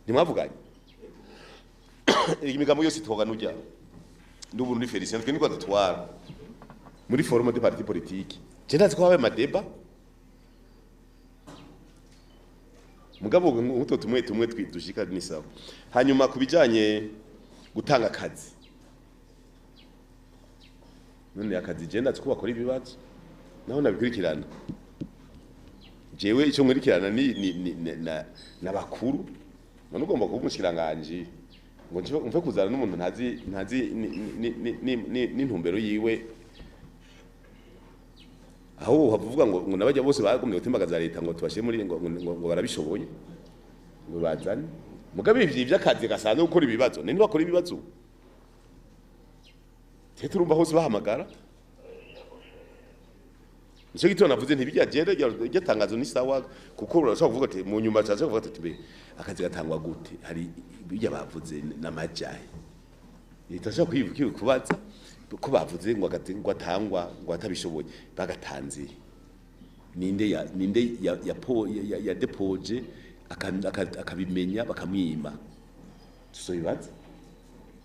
ntimwavuganye? Imigambo yose itwoga nujya Nduburundi Felicien twe niko dutwara muri forum de parti politique. Je ndazi ko habaye ama débats, mugabo nk'utwo tumwe tumwe dushika ni sawa. Hanyuma kubijanye gutanga akazi, none akazi je ndazi ko bakora ibibazo, naho nabikurikirana. Jewe icyo nkurikirana ni na bakuru. None ugomba kuba umushikiranganji ngo mve kuzana n'umuntu ntazi n'intumbero yiwe, aho havuga ngo nabajya bose bagumye gutembagaza leta ngo tubashyire muri ngo barabishoboye ngo bazane. Mugabe ivyo ivy'akazi gasanzwe, gukora ibibazo, ni bakora ibibazo twe turumva hose bahamagara. Nico gituma navuze ntibijya jere iryo tangazo ni sawa, kuko urashobora kuvuga ati mu nyuma cyaje kuvuga ati mbe akazi gatangwa gute, hari bijya bavuze n'amajahe leta ashobora kwivuka kubaza ko bavuze ngo agati ngo atangwa ngo atabishoboye bagatanze ninde ya déposé akabimenya bakamwima, tusobibaza.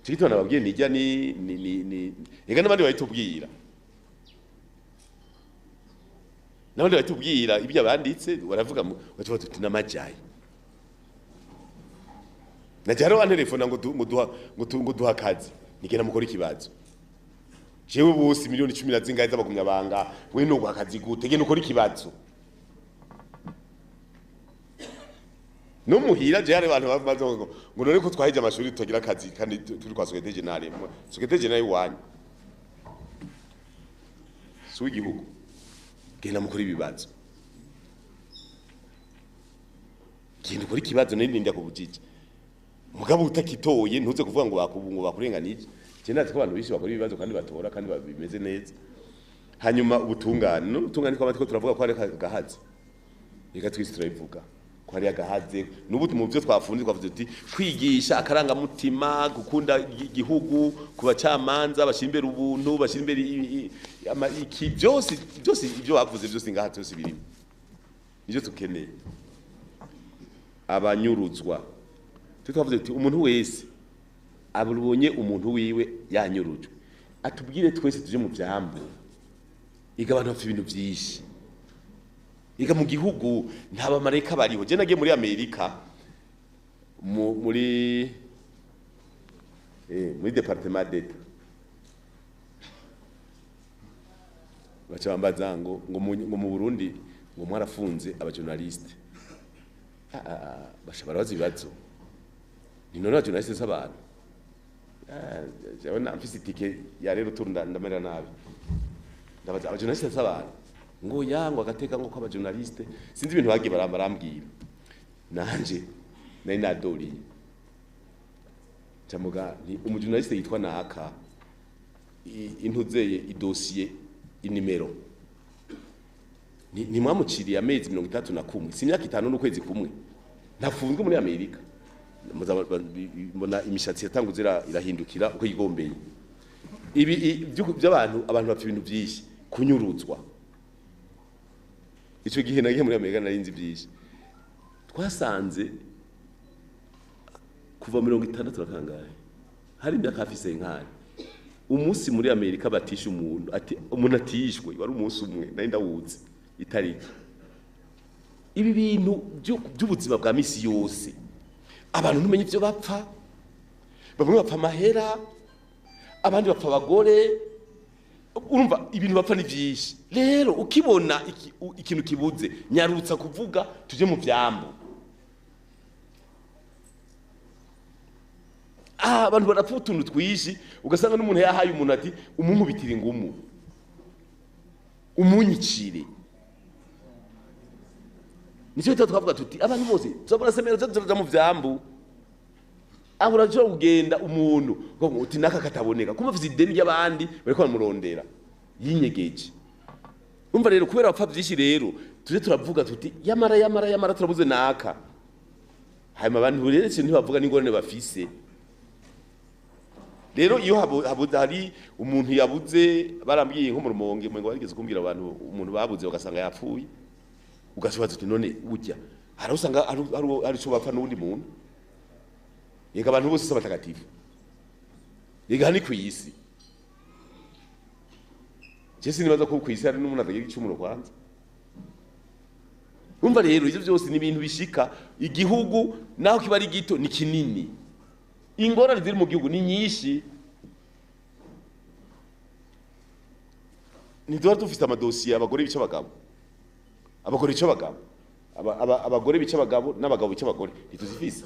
Cyo gituma nababwiye nijya ni ega n'abandi bayitubwira ibyo banditse baravuga batuba tuti n'amajayi najya antelefona ngo duha akazi, nigenda mukora ikibazo. Jewe bose miliyoni 10 na zingahe z'abagumya banga, we no akazi gute? Genda ukora ikibazo. No muhira je hari abantu bamaze ngo none ko twahije amashuri tutagira akazi kandi turi kwa secrétaire général, secrétaire général iwanyu si w'igihugu. Genda mukora ibibazo, genda ukora ikibazo nindi ndya kubujije. Mugabo utakitoye ntuze kuvuga ngo bakubungo bakurenganije. Je ndazi ko abantu benshi bakora ibibazo kandi batora kandi bimeze neza. Hanyuma ubutungane, n'ubutungane twaba turavuga ko ari gahaze, reka twese turabivuga ko ari agahaze. N'ubu mu byo twafunze twavuze tuti kwigisha akarangamutima, gukunda igihugu ku bacamanza, bashyira imbere ubuntu, bashyira imbere iki byose byose ibyo bavuze byose ngaha byose birimo nibyo tukeneye. Abanyuruzwa, twe twavuze tuti umuntu wese abonye umuntu wiwe yanyurujwe atubwire, twese tuje mu byambu. Iga abantu bafite ibintu byinshi, iga mu gihugu nta bamarayika bariho. Je nagiye muri Amerika muri département d'État, baca bambaza ngo mu Burundi ngo mwarafunze aba journaliste. Ah, ah, ah, baca barabaza ibibazo, ni none aba journaliste s'abantu? Ah, jewe mfise itike ya rero tour ndamera nabi. Ndabaza, aba journaliste s'abantu? Ngo ya ngo agateka ngo kw'aba journaliste, sinzi ibintu bagiye barambwira, nanje nari nadoriye camuga ni umu journaliste yitwa naka intuzeye idosiye inimero ni mwamuciriye amezi 31, si imyaka 5 n'ukwezi kumwe ntafunzwe muri Amerika. Mbona imishatsi yatanguze irahindukira uko yigombeye. Ibi by'abantu, abantu bapfa ibintu byinshi, kunyuruzwa. Icyo gihe nagiye muri Amerika nari nzi byinshi. Twasanze kuva 60 na kangahe, hari imyaka hafi senkani, umunsi muri Amerika batisha umuntu, ati umuntu atishwe wari umunsi umwe nari ndawuzi itariki. Ibi bintu by'ubuzima bwa misi yose, abantu ntumenye ibyo bapfa. Bamwe bapfa amahera, abandi bapfa abagore. Urumva ibintu bapfa ni byinshi. Rero ukibona ikintu kibuze, nyarutsa kuvuga tuje mu vyambu. Ah, abantu barapfa utuntu twishi, ugasanga n'umuntu yahaye umuntu ati umunkubitire ingumu, umunyicire. Nicyo gituma twavuga tuti abantu bose tuzabona semero turaja mu vyambu. Aho urashobora kugenda umuntu ukavuga uti naka kataboneka kumva afise ideni ry'abandi bariko baramurondera yinyegeje. Umva rero, kubera bapfa byinshi rero tuje turavuga tuti yamara yamara yamara turabuze naka. Hanyuma abantu rero ikintu ntibavuga n'ingorane bafise. Rero iyo habuze, hari umuntu yabuze, barambwiye nko mu Rumonge ngo barigeze kumbwira abantu umuntu babuze bagasanga yapfuye, ugasubira uti none burya hari usanga hari ico bapfa n'uwundi muntu. Yega abantu bose si abatagatifu, yega ni kw'isi. Je sinibaza ko kw'isi hari n'umuntu atagira igicumuro kwanza. Umva rero, ivyo vyose ni ibintu bishika. Igihugu naho kiba ari gito, ni kinini. Ingorane ziri mu gihugu ni nyinshi. Ntiduhora dufise amadosiye, abagore bica abagabo, abagore bica abagabo, abagore bica abagabo n'abagabo bica abagore, ntituzifise.